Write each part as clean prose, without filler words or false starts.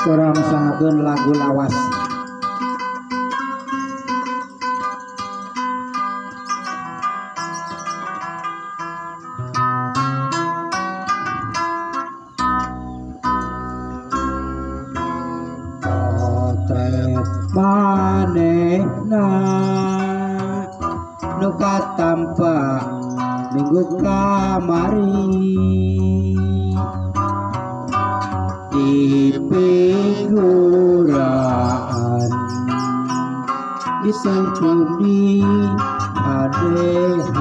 Kurang sangakeun lagu lawas. Potret manehna nu katampa minggu kamari di piguraan disengkum di hade-hade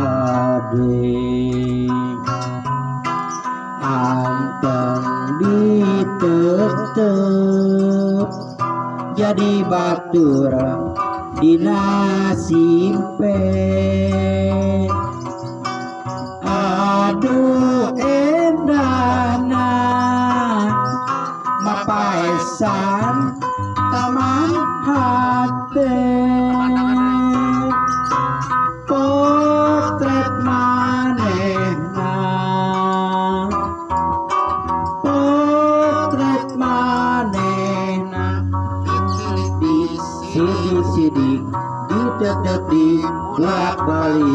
anteng ditetep jadi batur dina simpe. Aduh endahna mapaesan taman hate potret manehna potret manehna di sidik-sidik ditetep di bolak-balik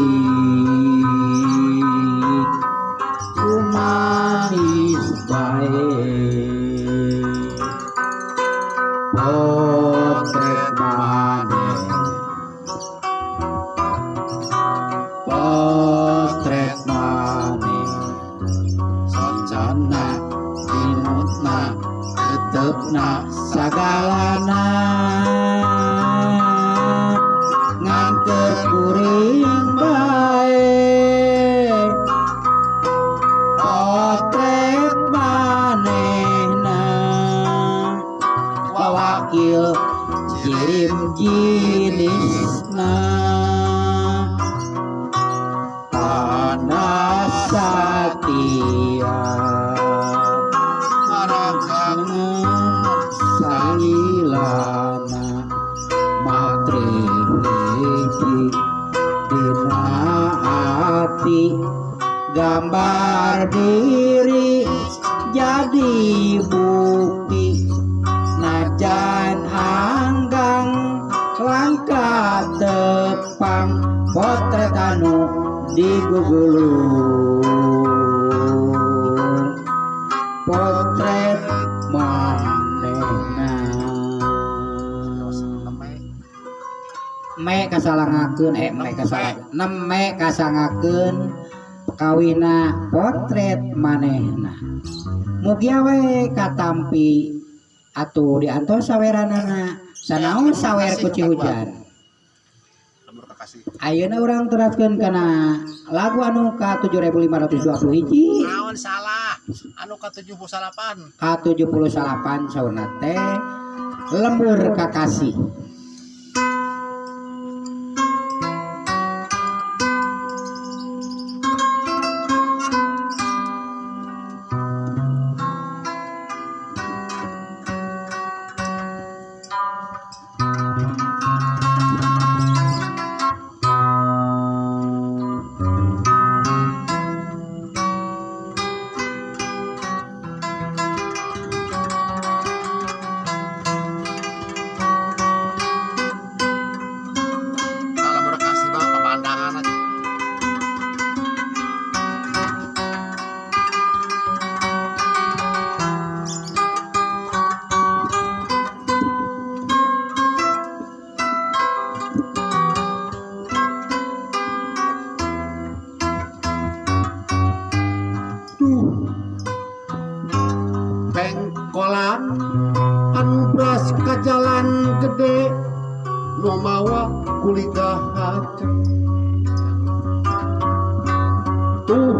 kumanis bae potret maneh potret maneh sonconna imutna tetepna sagalana ngan keur kuring bae potret manehna wawakil jirim jinisna tanah satia salilana matre hiji dina ati gambar diri jadi bukti najan anggang langka tepang potret anu digugulung potret manehna me kasalangakeun me kasalangakeun neme kasangakeun kawina potret manehna mugia we katampi atuh diantos saweranana sanaon sawer kuci hujan. Ayeuna urang teraskeun kana lagu anu ka 7520 hiji. Naon salah? Anu ka 78. Ka 78 saurna teh lembur kakasih. Pengkolan anu bras ka jalan gede nu mawa kuliga hate tuh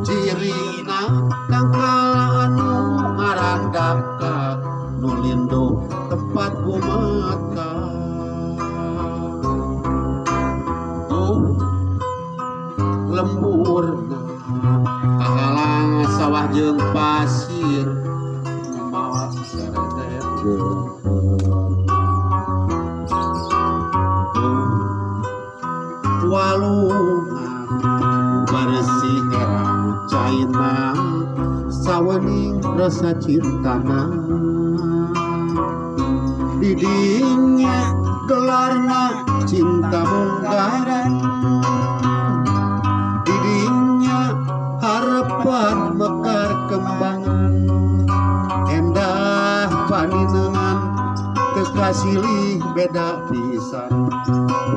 cirina dangkal anu ngarandaka nu linduh tempat gumata tuh lemburna kahalang sawah jeung pasir mawa seretet walungan bersih herang caina sawening Rasa cintana didinya gelarna cinta munggaran, didinya harapan mekar kembangan, endah paninengan teu kasilih beda pisan,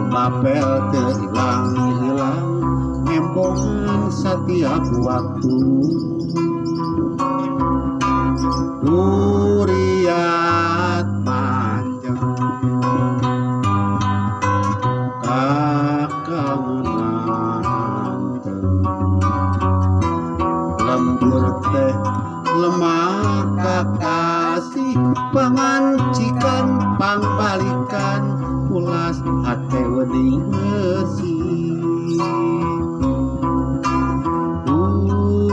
mapel teu ilang-ilang embongan satiap waktu. Duriat manjang kakangenan, lembur teh lemah kakasih, pangancikan pangbalikan pulas hate wening bersih.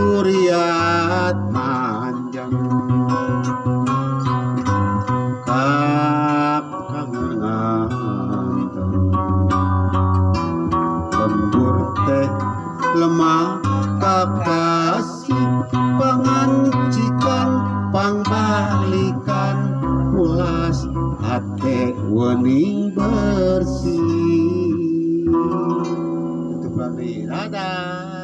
Duriat manjang kakangenan, lembur teh lemah kakasih, pangancikan pangbalikan pulas hate wening bersih. Tutup lagi, dadah.